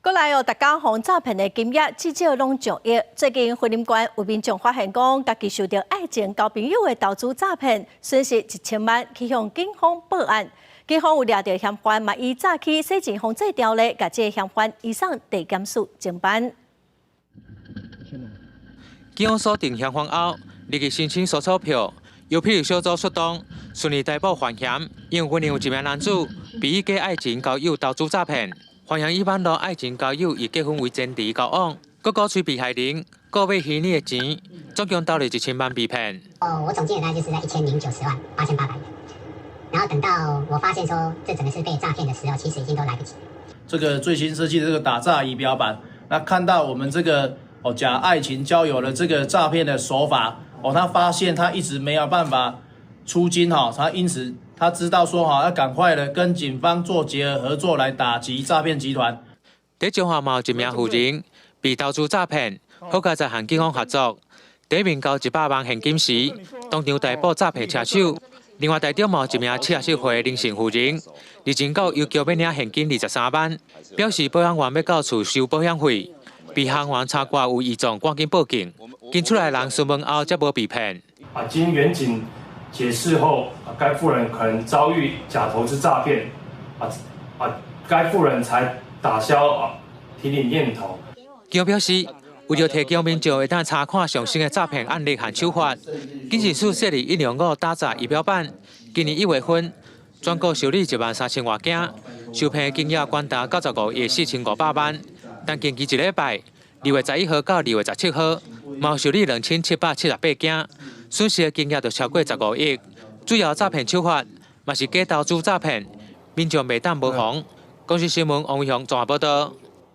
過來哦，逐工予詐騙的金額至少攏上億。最近雲林縣有民眾發現講，家己受著愛情交朋友的投資詐騙，損失1000萬，去向警方報案。警方有掠著嫌犯，嘛依早起洗錢防制條例，共這个嫌犯移送地檢署偵辦。警方鎖定嫌犯後，立即申請搜索票，由霹靂小組出動，順利逮捕犯嫌。因為雲林有一名男子被以假愛情交友投資詐騙。犯嫌以網路愛情交友以結婚為前提交往，閣鼓吹被害人購買虛擬的錢，總共投入1000萬被騙。哦，我總金額大概就是在1090萬8800元，然後等到我發現說這整個是被詐騙的時候，其實已經都來不及。這個最新設計的這個打詐儀表板，那看到我們這個哦假愛情交友的這個詐騙的手法，哦，他發現他一直沒有辦法出金哈，他因此，他知道說哈，要趕快的跟警方做結合合作來打擊詐騙集團。佇彰化嘛有一名婦人被投資詐騙，好佳哉和警方合作，佇面交100萬現金時，當場逮捕詐騙車手。另外，台中嘛有一名70歲林姓婦人，日前到郵局欲領現金23萬，表示保險員欲到厝收保險費，被行員察覺有異狀，趕緊報警。經厝內人詢問後，才無被騙。啊，經員警解釋後，該婦人可能遭遇假投資詐騙，啊，該婦人才打消啊提領念頭。警方表示，為著提供民眾會當查看上新的詐騙案例和手法，警政署設立105打詐儀表板，今年1月份全國受理1萬3千外件，受騙金額高達95億4500萬。但近期一禮拜，2月11號到2月17號，嘛受理2778件，損失的金額就超過15億。主要詐騙手法嘛是假投資詐騙，民眾袂當無防。公視新聞王偉雄綜合報道。